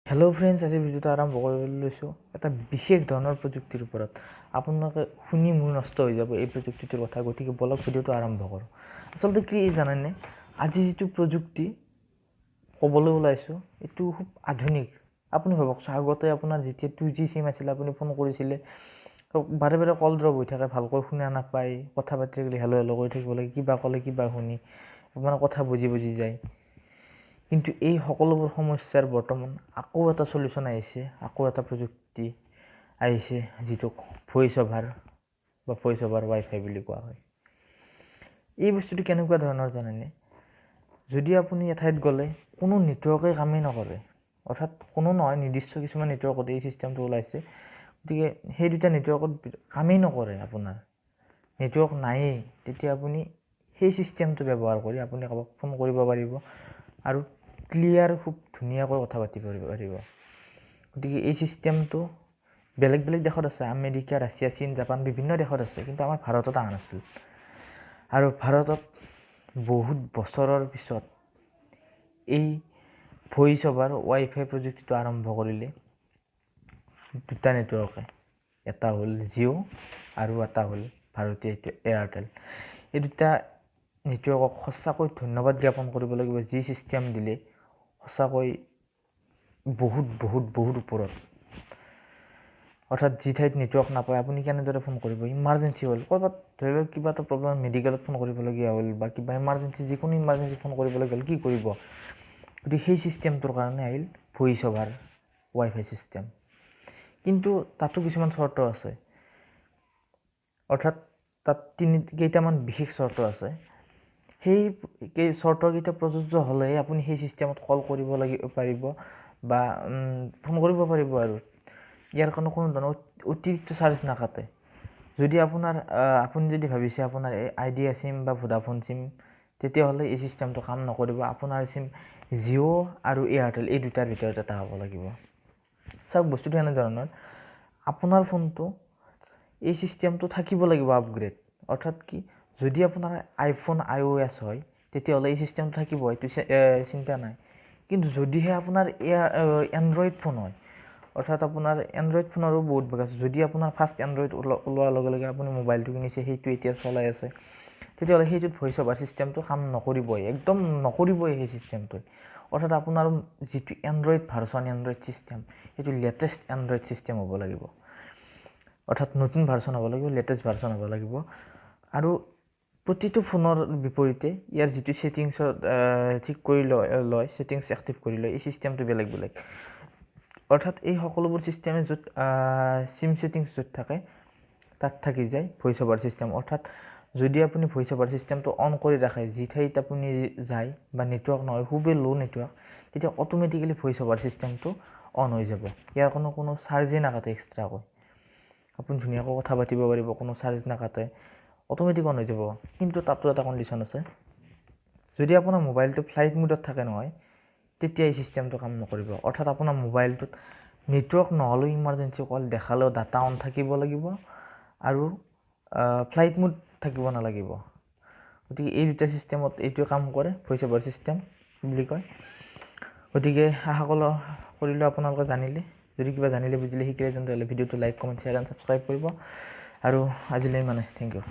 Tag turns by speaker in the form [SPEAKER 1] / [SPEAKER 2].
[SPEAKER 1] Hello' friends, আজি ভিডিঅ'টো আৰম্ভ কৰিবলৈ লৈছোঁ এটা বিশেষ ধৰণৰ প্ৰযুক্তিৰ ওপৰত। আপোনালোকে শুনি মূৰ নষ্ট হৈ যাব এই প্ৰযুক্তিটোৰ কথা, গতিকে বলক ভিডিঅ'টো আৰম্ভ কৰোঁ। আচলতে কি জানেনে, আজি যিটো প্ৰযুক্তি ক'বলৈ ওলাইছোঁ এইটো খুব আধুনিক। আপুনি ভাবকচোন, আগতে আপোনাৰ যেতিয়া 2G SIM আছিলে, আপুনি ফোন কৰিছিলে, বাৰে বাৰে কল ড্ৰপ হৈ থাকে, ভালকৈ শুনা নাপায়, কথা পাতি থাকিলে হেল্ল' হেল্ল' কৰি থাকিব লাগে, কিবা ক'লে কিবা শুনি মানে কথা বুজি বুজি যায়। কিন্তু এই সকলোবোৰ সমস্যাৰ বৰ্তমান আকৌ এটা চলিউশ্যন আহিছে, আকৌ এটা প্ৰযুক্তি আহিছে, যিটোক ভইচ অভাৰ বা ভইচ অভাৰ ৱাইফাই বুলি কোৱা হয়। এই বস্তুটো কেনেকুৱা ধৰণৰ জানেনে? যদি আপুনি এঠাইত গ'লে কোনো নেটৱৰ্কে কামেই নকৰে, অৰ্থাৎ কোনো নহয়, নিৰ্দিষ্ট কিছুমান নেটৱৰ্কত এই চিষ্টেমটো ওলাইছে, গতিকে সেই দুটা নেটৱৰ্কত কামেই নকৰে, আপোনাৰ নেটৱৰ্ক নায়েই, তেতিয়া আপুনি সেই চিষ্টেমটো ব্যৱহাৰ কৰি আপুনি কাৰোবাক ফোন কৰিব পাৰিব আৰু ক্লিয়াৰ খুব ধুনীয়াকৈ কথা পাতিব পাৰিব। গতিকে এই চিষ্টেমটো বেলেগ বেলেগ দেশত আছে, আমেৰিকা, ৰাছিয়া, চীন, জাপান বিভিন্ন দেশত আছে, কিন্তু আমাৰ ভাৰতত অহা নাছিল। আৰু ভাৰতত বহুত বছৰৰ পিছত এই ভইচ অভাৰ ৱাইফাই প্ৰযুক্তিটো আৰম্ভ কৰিলে দুটা নেটৱৰ্কে, এটা হ'ল জিঅ' আৰু এটা হ'ল ভাৰতীয় এয়াৰটেল। এই দুটা নেটৱৰ্কক সঁচাকৈ ধন্যবাদ জ্ঞাপন কৰিব লাগিব, যি চিষ্টেম দিলে সঁচাকৈ বহুত বহুত বহুত ওপৰত। অৰ্থাৎ যি ঠাইত নেটৱৰ্ক নাপায় আপুনি কেনেদৰে ফোন কৰিব, ইমাৰ্জেঞ্চি হ'ল, ক'ৰবাত ধৰি লওক কিবা এটা প্ৰব্লেম, মেডিকেলত ফোন কৰিবলগীয়া হ'ল বা কিবা ইমাৰ্জেঞ্চি, যিকোনো ইমাৰ্জেঞ্চি ফোন কৰিবলগীয়া হ'ল, কি কৰিব? গতিকে সেই চিষ্টেমটোৰ কাৰণে আহিল ভইচ অভাৰ ৱাইফাই চিষ্টেম। কিন্তু তাতো কিছুমান চৰ্ত আছে, অৰ্থাৎ তাত কেইটামান বিশেষ চৰ্ত আছে। সেই চৰ্তকেইটা প্ৰযোজ্য হ'লে আপুনি সেই চিষ্টেমত কল কৰিব লাগিব পাৰিব বা ফোন কৰিব পাৰিব। আৰু ইয়াৰ কাৰণে কোনো ধৰণৰ অতিৰিক্ত চাৰ্জ নাকাটে। যদি আপোনাৰ আপুনি যদি ভাবিছে আপোনাৰ এই আইডিয়া চিম বা ভোডাফোন চিম, তেতিয়াহ'লে এই চিষ্টেমটো কাম নকৰিব। আপোনাৰ চিম জিঅ' আৰু এয়াৰটেল এই দুটাৰ ভিতৰত এটা হ'ব লাগিব। চাওক, বস্তুটো এনেধৰণৰ, আপোনাৰ ফোনটো এই চিষ্টেমটো থাকিব লাগিব আপগ্ৰেড। অৰ্থাৎ কি, যদি আপোনাৰ আইফোন iOS হয় তেতিয়াহ'লে এই চিষ্টেমটো থাকিব, এইটো চিন্তা নাই। কিন্তু যদিহে আপোনাৰ এণ্ড্ৰইড ফোন হয়, অৰ্থাৎ আপোনাৰ এণ্ড্ৰইড ফোনৰো বহুত ভাগ আছে, যদি আপোনাৰ ফাৰ্ষ্ট এণ্ড্ৰইড ওলোৱাৰ লগে লগে আপুনি মোবাইলটো কিনিছে, সেইটো এতিয়া চলাই আছে, তেতিয়াহ'লে সেইটোত ভইচ অভাৰ চিষ্টেমটো কাম নকৰিবই, একদম নকৰিবই সেই চিষ্টেমটোৱে। অৰ্থাৎ আপোনাৰ যিটো এণ্ড্ৰইড ভাৰ্চন, এণ্ড্ৰইড চিষ্টেম, সেইটো লেটেষ্ট এণ্ড্ৰইড চিষ্টেম হ'ব লাগিব, অৰ্থাৎ নতুন ভাৰ্চন হ'ব লাগিব, লেটেষ্ট ভাৰ্চন হ'ব লাগিব। আৰু প্ৰতিটো ফোনৰ বিপৰীতে ইয়াৰ যিটো ছেটিংছত ঠিক কৰি লয়, ছেটিংছ এক্টিভ কৰি লয়, এই চিষ্টেমটো বেলেগ বেলেগ। অৰ্থাৎ এই সকলোবোৰ চিষ্টেমে য'ত চিম ছেটিংছ য'ত থাকে তাত থাকি যায় ভইচ অভাৰ চিষ্টেম। অৰ্থাৎ যদি আপুনি ভইচ অভাৰ চিষ্টেমটো অন কৰি ৰাখে, যি ঠাইত আপুনি যায় বা নেটৱৰ্ক নহয়, খুবেই ল' নেটৱৰ্ক, তেতিয়া অট'মেটিকেলি ভইচ অভাৰ চিষ্টেমটো অন হৈ যাব। ইয়াৰ কোনো চাৰ্জেই নাকাটে এক্সট্ৰাকৈ, আপুনি ধুনীয়াকৈ কথা পাতিব পাৰিব, কোনো চাৰ্জ নাকাটে, অট'মেটিক অন হৈ যাব। কিন্তু তাতো এটা কণ্ডিশ্যন আছে, যদি আপোনাৰ মোবাইলটো ফ্লাইট মোডত থাকে নহয়, তেতিয়া এই চিষ্টেমটো কাম নকৰিব। অৰ্থাৎ আপোনাৰ মোবাইলটোত নেটৱৰ্ক নহ'লেও ইমাৰ্জেঞ্চি কল দেখালেও ডাটা অন থাকিব লাগিব আৰু ফ্লাইট মোড থাকিব নালাগিব। গতিকে এই দুটা চিষ্টেমত এইটোৱে কাম কৰে, ভইচ অভাৰ চিষ্টেম বুলি কয়। গতিকে আশা কৰিলোঁ আপোনালোকে জানিলে, যদি কিবা জানিলে বুজিলে শিকিলে তেন্তে হ'লে ভিডিঅ'টো like, comment, share and subscribe কৰিব। আৰু আজিলৈ মানে thank U.